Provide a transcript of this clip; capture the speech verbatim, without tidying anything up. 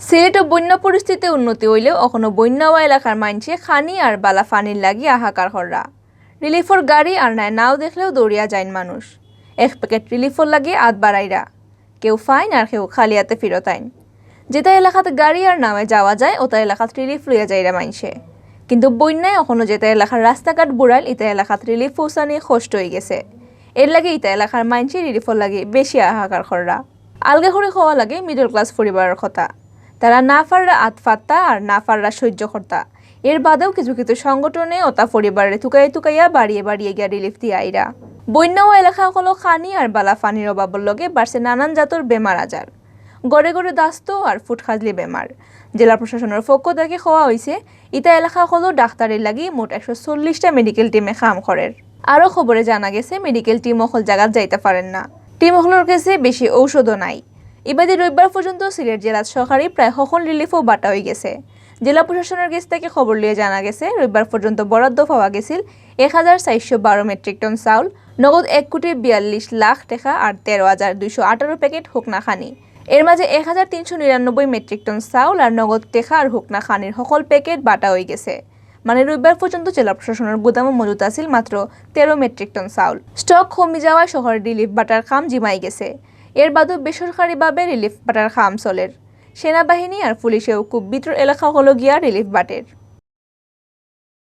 সিলেটো বন্যা পরিস্থিতি উন্নতি অইলেও অখনো বন্যা অওয়া এলাকার মানষে খানি আর বালা পানির লাগি হাহাকার কররা। রিলিফর গাড়ি আর নায় নাও দেখলেও দৌড়িয়া যাইন মানুষ। এক প্যাকেট রিলিফর লাগি আত বাড়াইরা। কেউ পাইন আর কেউ খালি আতে ফিরত আইন। যেতা এলাকাত গাড়ি আর নাওয়ে যাওয়া যায়, অতা এলাকাত রিলিফ লইয়া যাইরা মানষে। কিন্তু বন্যায় অখনো যেতা এলাকার রাস্তাঘাট বুড়াইল, ইতা এলাকাত রিলিফ পৌঁছানি কষ্ট অইগেছে। এরলাগি ইতা এলাকার মানষে রিলিফর লাগি বেশি হাহাকার কররা। আলগা করি কওয়া লাগে মিডল ক্লাস পরিবারর কথা। তারা না পাররা আত পাত্তা আর না পাররা সহ্য করতা। এর বাদেও কিছু কিছু সংগঠনে অতা পরিবাররে তুকাইয়া তুকাইয়া বাড়িয়ে বাড়িয়ে গিয়া রিলিফ দিয়া আইরা। বন্যা অওয়া এলাকা অকলো খানি আর বালা পানির অভাবর লগে বাড়ছে নানান জাতর বেমার আজার। ঘরে ঘরে দাস্ত আর ফুটখাজলি বেমার। জেলা প্রশাসনর পক্ষ থাকি কওয়া অইছে, ইতা এলাকা অকলো ডাক্তারির লাগি মোট একশো চল্লিশটা মেডিকেল টিমে কাম করের। আরও খবরে জানা গেছে, মেডিকেল টিম অকল জাগাত যাইতা পারের না। টিম অকলর গেছে বেশি ঔষধও নাই। ইবাদি রবিবার পর্যন্ত সিলেট জেলাত সরকারি প্রায় হকল রিলিফও বাটা অইগেছে। জেলা প্রশাসনর গেছ থাকি খবর লইয়া জানা গেছে, রবিবার পর্যন্ত বরাদ্দ পাওয়া গেছিল এক হাজার চারশো বারো মেট্রিক টন চাউল, নগদ এক কোটি বিয়াল্লিশ লাখ টেকা আর তেরো হাজার দুইশো আঠারো প্যাকেট হুকনা খানি। এর মাঝে এক হাজার তিনশো নিরানব্বই মেট্রিক টন চাউল আর নগদ টেকা আর হুকনা খানির হকল প্যাকেট বাটা অইগেছে। মানে রবিবার পর্যন্ত জেলা প্রশাসনর গুদামো মজুদ আছিল মাত্র তেরো মেট্রিক টন চাউল। স্টক কমি যাওয়ায় শহরে রিলিফ বাটার কাম জিমাই গেছে। এর বাদেও বেসরকারিভাবে রিলিফ বাটার কাম চলের। সেনাবাহিনী আর পুলিশেও খুব ভিতর এলাকা অকলো গিয়া রিলিফ বাটের।